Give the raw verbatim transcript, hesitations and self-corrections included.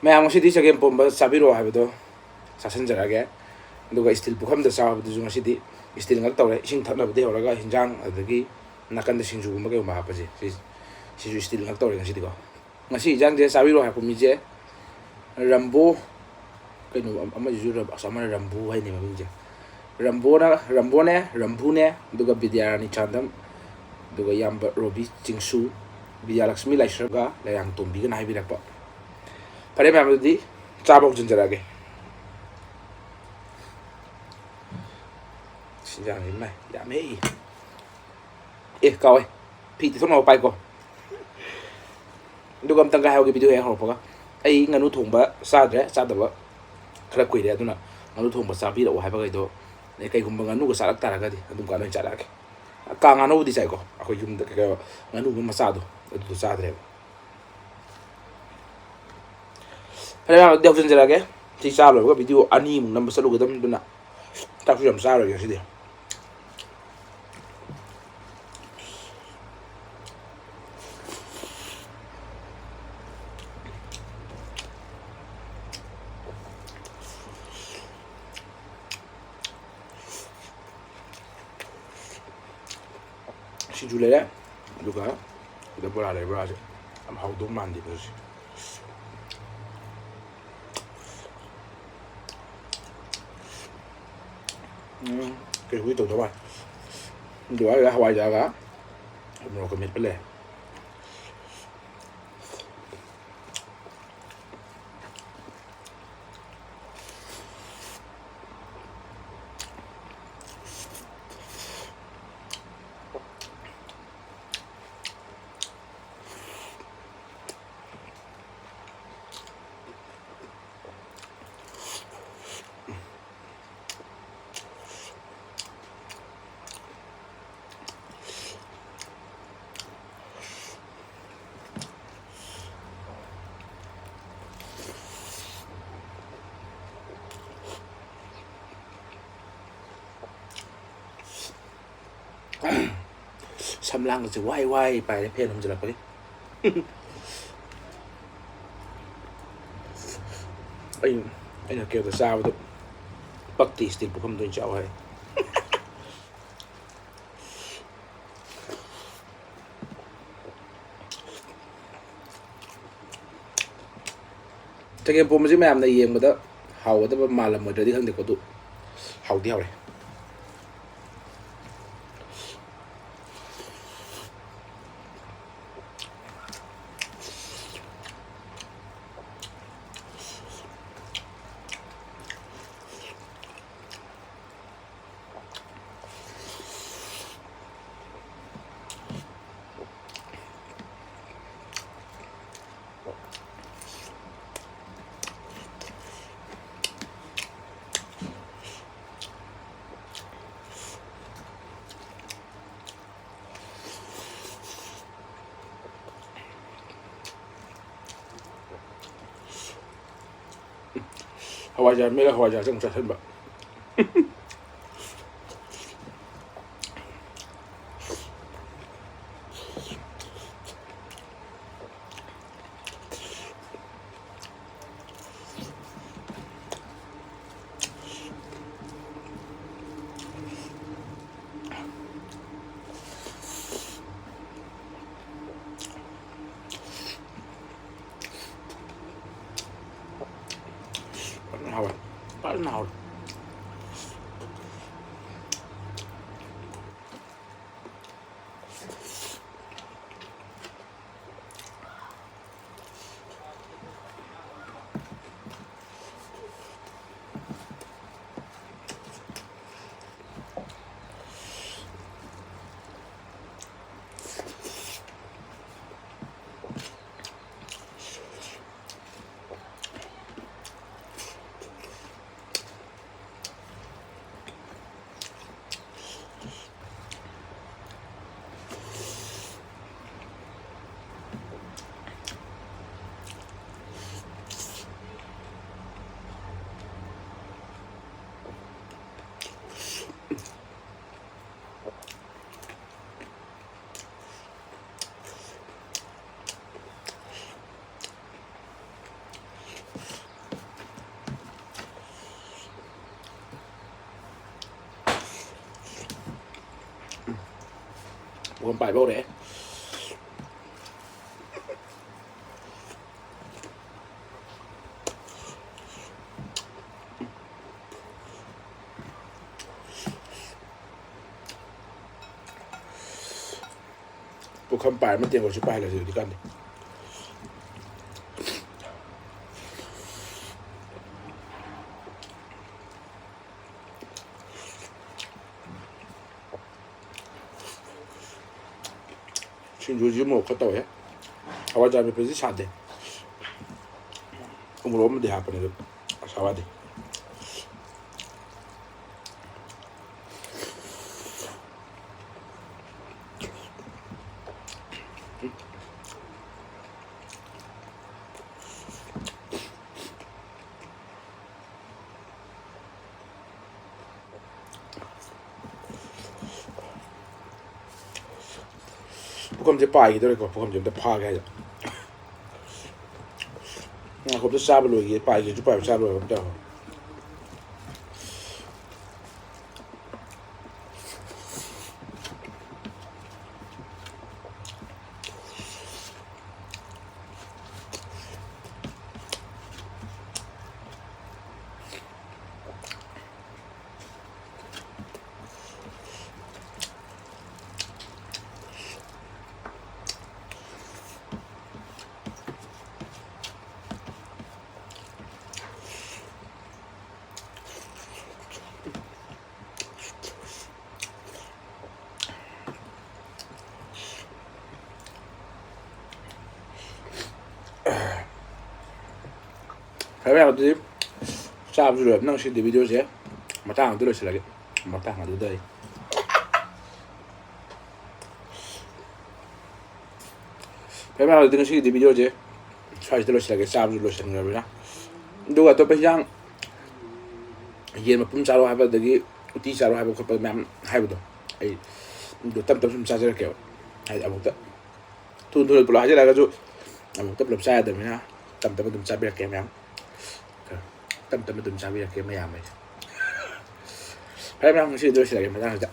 ꯃꯌꯥꯝ, ꯉꯁꯤꯗꯤ ꯆꯒꯦꯝ ꯄꯣꯝꯕ ꯆꯥꯕꯤꯔꯣ ꯍꯥꯏꯕꯗꯣ ꯆꯥꯁꯤꯟꯖꯔꯛꯑꯒꯦ꯫ ꯑꯗꯨꯒ ꯏꯁꯇꯤꯜ ꯄꯨꯈꯝꯗ ꯆꯥꯕꯗꯨꯁꯨ ꯉꯁꯤꯗꯤ ꯏꯁꯇꯤꯜ ꯉꯥꯛ ꯇꯧꯔꯦ꯫ ꯏꯁꯤꯡ ꯊꯛꯅꯕꯗꯤ ꯍꯧꯔꯒ ꯍꯤꯟꯖꯥꯡ, ꯑꯗꯒꯤ ꯅꯥꯀꯟꯗ ꯁꯤꯡꯖꯨꯒꯨꯝꯕ ꯀꯩꯒꯨꯝꯕ ꯍꯥꯞꯄꯁꯦ, ꯁꯤ-, ꯁꯤꯁꯨ ꯏꯁꯇꯤꯜ ꯉꯥꯛ ꯇꯧꯔꯦ ꯉꯁꯤꯗꯤꯀꯣ꯫ ꯉꯁꯤ ꯏꯟꯖꯥꯡꯁꯦ ꯆꯥꯕꯤꯔꯣ ꯍꯥꯏꯔꯛꯄ ꯃꯤꯁꯦ ꯔꯝꯕꯣ, ꯀꯩꯅꯣ, ꯑꯃꯁꯤꯁꯨ ꯔꯝ-, ꯑꯁ, ꯑꯃꯅ ꯔꯝꯕꯨ ꯍꯥꯏꯅꯦ ꯃꯃꯤꯡꯁꯦ꯫ ꯔꯝꯕꯣꯅ, ꯔꯝꯕꯣꯅꯦ, ꯔꯝꯕꯨꯅꯦ, ꯑꯗꯨꯒ ꯕꯤꯗ꯭ꯌꯥꯔꯥꯅꯤ ꯆꯥꯟꯗꯝ, ꯑꯗꯨꯒ ꯏꯌꯥꯝꯕ ꯔꯣꯕꯤ ꯆꯤꯡꯁꯨ, ꯕꯤꯗ꯭ꯌꯥꯂꯛꯁꯃꯤ ꯂꯥꯏꯁ꯭ꯔꯝꯒ ꯂꯩꯔꯥꯡꯇꯣꯝꯕꯤꯒꯅ ꯍꯥꯏꯕꯤꯔꯛꯄ꯫ ꯐꯔꯦ ꯃꯌꯥꯝ, ꯑꯗꯨꯗꯤ ꯆꯥꯕ ꯍꯧꯖꯤꯟꯖꯔꯛꯑꯒꯦ꯫ ꯁꯤꯡꯖꯥꯡꯁꯤ ꯏꯃꯥꯏ ꯌꯥꯝꯃꯦ꯫ ꯑꯦ, ꯀꯥꯎꯋꯦ꯫ ꯐꯤ ꯇꯩꯊꯣꯛꯅꯕ ꯄꯥꯏꯀꯣ꯫ ꯑꯗꯨꯒ ꯑꯝꯇꯪꯒ ꯍꯥꯏꯍꯧꯒꯦ video ꯍꯦꯛ ꯍꯧꯔꯛꯄꯒ꯫ ꯑꯩ ꯉꯥꯅꯨ ꯊꯣꯡꯕ ꯆꯥꯗ꯭ꯔꯦ, ꯆꯥꯗꯕ ꯈꯔ ꯀꯨꯏꯔꯦ, ꯑꯗꯨꯅ ꯉꯥꯅꯨ ꯊꯣꯡꯕ ꯆꯥꯕꯤꯔꯛꯑꯣ ꯍꯥꯏꯕꯈꯩꯗꯣ, ꯑꯦ, ꯀꯩꯒꯨꯝꯕ ꯉꯥꯅꯨꯒ ꯆꯥꯔꯛ ꯇꯥꯔꯒꯗꯤ ꯑꯗꯨꯝ ꯀꯥꯟꯗ ꯑꯣꯏꯅ ꯆꯥꯔꯛꯑꯒꯦ꯫ ꯀꯥꯡ ꯉꯥꯅꯨꯕꯨꯗꯤ ꯆꯥꯏꯀꯣ, ꯑꯩꯈꯣꯏ ꯌꯨꯝꯗ ꯀꯩ-, ꯀꯩ-, ꯉꯥꯅꯨ ꯑꯃ ꯃꯆꯥꯗꯣ ꯑꯗꯨꯗꯣ ꯆꯥꯗ꯭ꯔꯦꯕ꯫ ꯐꯔꯦ, ꯑꯗꯨꯗꯤ ꯍꯧꯖꯤꯟꯖꯔꯛꯑꯒꯦ꯫ ꯁꯤ ꯆꯥ ꯂꯣꯏꯕꯒ video ꯑꯅꯤꯃꯨꯛ ꯅꯝꯕ ꯆꯠꯂꯨꯒꯗꯕꯅꯤ, ꯑꯗꯨꯅ ꯆꯥꯛꯁꯨ ꯌꯥꯝ ꯆꯥꯔꯣꯏꯒꯦ ꯉꯁꯤꯗꯤ꯫ ꯁꯤꯡꯖꯨ ꯂꯩꯔꯦ, ꯑꯗꯨꯒ ꯁꯤꯗ ꯕꯣꯔꯥ ꯂꯩꯔꯦ꯫ ꯕꯣꯔꯥꯁꯦ ꯌꯥꯝ ꯍꯥꯎꯗꯧ ꯃꯥꯟꯗꯦ ꯃꯁꯤ꯫ ꯎꯝ, ꯀꯩꯅꯣꯒꯤ ꯇꯧꯗꯧ ꯃꯥꯜꯂꯦ꯫ ꯑꯗꯨꯒ ꯍꯋꯥꯏꯖꯥꯔꯒ ꯃꯣꯔꯣꯛꯀ ꯃꯦꯠꯄ ꯂꯩ꯫ ꯁꯝꯂꯥꯡꯒꯁꯦ ꯋꯥꯏ ꯋꯥꯏ ꯄꯥꯏꯔꯦ ꯐꯦꯟ ꯍꯨꯝꯖꯤꯜꯂꯛꯄꯒꯤ꯫ ꯑꯩ ꯑꯩꯅ ꯀꯦꯛꯇ ꯆꯥꯕꯗꯣ ꯄꯛꯇꯦ, ꯏꯁꯇꯤꯜ ꯄꯨꯈꯝꯗ ꯑꯣꯏꯅ ꯆꯥꯎ ꯍꯥꯏ꯫ ꯆꯒꯦꯝ ꯄꯣꯝꯕꯁꯤ ꯃꯌꯥꯝꯅ ꯌꯦꯡꯕꯗ ꯍꯥꯎꯒꯗꯕ ꯃꯥꯜꯂꯝꯃꯣꯏꯗ꯭ꯔꯗꯤ ꯈꯪꯗꯦꯀꯣ, ꯑꯗꯨ ꯍꯥꯎꯗꯤ ꯍꯥꯎꯔꯦ꯫ ꯍꯋꯥꯏꯖꯥꯔ ꯃꯦꯠꯂ ꯍꯋꯥꯏꯖꯥꯔꯁꯦ ꯑꯃꯨꯛ ꯆꯥꯁꯤꯟꯕ꯫ ꯐꯖꯅ ꯍꯥꯎꯋꯦ꯫ ꯐꯖꯅ ꯍꯥꯎꯋꯦ꯫ ꯄꯥꯏꯕ ꯍꯧꯔꯛꯑꯦ꯫ ꯄꯨꯈꯝ ꯄꯥꯏ ꯑꯃ ꯇꯦꯡꯀꯣꯠꯁꯨ ꯄꯥꯏꯍꯜꯂꯁꯤ ꯍꯧꯖꯤꯛꯀꯥꯟꯗꯤ꯫ ꯁꯤꯡꯖꯨꯁꯤ ꯃꯣꯔꯣꯛ ꯈꯔ ꯇꯧꯋꯦ꯫ ꯍꯋꯥꯏꯖꯥꯔ ꯃꯦꯠꯄꯁꯤ ꯁꯥꯗꯦ꯫ ꯎꯃꯣꯔꯣꯛ ꯑꯃꯗꯤ ꯍꯥꯞꯄꯅꯦ ꯑꯗꯨ ꯁꯥ ꯋꯥꯗꯦ꯫ ꯄꯨꯈꯝꯁꯦ ꯄꯥꯏꯈꯤꯗꯧꯔꯦꯀꯣ, ꯄꯨꯈꯝꯁꯦ ꯑꯝꯇ ꯐꯥꯒꯦ ꯍꯥꯏꯗ꯫ ꯉꯥꯏꯈꯣ, ꯑꯝꯇ ꯆꯥꯕ ꯂꯣꯏꯒꯦ, ꯄꯥꯏꯒꯦꯁꯨ ꯄꯥꯏꯕ ꯆꯥꯕ ꯂꯣꯏꯕ ꯑꯝꯇ ꯌꯥꯎꯔꯣ꯫ ꯐꯔꯦ, ꯑꯗꯨꯗꯤ ꯆꯥꯕꯁꯨ ꯂꯣꯏꯔꯕꯅꯤꯅ ꯉꯁꯤꯗꯤ ꯚꯤꯗꯤꯑꯣꯁꯦ ꯃꯇꯥꯡ ꯑꯗꯨ ꯂꯣꯏꯁꯤꯜꯂꯒꯦ꯫ ꯃꯇꯥꯡ ꯑꯗꯨꯗ ꯑꯩ ꯐꯔꯦ, ꯐꯔꯦ, ꯑꯗꯨꯗꯤ ꯉꯁꯤꯒꯤꯗꯤ ꯚꯤꯗꯤꯑꯣꯁꯦ ꯁ꯭ꯋꯥꯏꯁꯤꯗ ꯂꯣꯏꯁꯤꯜꯂꯒꯦ, ꯆꯥꯕꯁꯨ ꯂꯣꯏꯁꯤꯟꯈ꯭ꯔꯕꯅꯤꯅ꯫ ꯑꯗꯨꯒ ꯑꯇꯣꯞꯄ ꯍꯤꯟꯖꯥꯡ, ꯌꯦꯟ ꯃꯄꯨꯝ ꯆꯥꯔꯣ ꯍꯥꯏꯕ, ꯑꯗꯒꯤ ꯎꯇꯤ ꯆꯥꯔꯣ ꯍꯥꯏꯕ ꯈꯣꯠꯄ ꯃꯌꯥꯝ ꯍꯥꯏꯕꯗꯣ, ꯑꯩ ꯑꯗꯨ ꯇꯞ ꯇꯞꯅ ꯁꯨꯝ ꯆꯥꯖꯔꯛꯀꯦꯕ꯫ ꯍꯥꯏꯗꯤ ꯑꯃꯨꯛꯇ ꯊꯨ ꯊꯨꯅ ꯄꯨꯂꯞ ꯍꯥꯏꯖꯤꯜꯂꯛꯑꯒꯁꯨ ꯑꯃꯨꯛꯇ ꯄꯨꯂꯞ ꯆꯥ ꯌꯥꯗꯕꯅꯤꯅ ꯇꯞ ꯇꯞꯅ ꯑꯗꯨꯝ ꯆꯥꯕꯤꯔꯛꯀꯦ ꯃꯌꯥꯝ꯫ ꯇꯞ ꯇꯞꯅ ꯑꯗꯨꯝ ꯆꯥꯕꯤꯔꯛꯀꯦ ꯃꯌꯥꯝ ꯑꯩ꯫ ꯐꯔꯦ ꯃꯌꯥꯝ, ꯉꯁꯤꯗꯤ ꯂꯣꯏꯁꯤꯜꯂꯒꯦ ꯃꯇꯥꯡꯁꯤꯗ꯫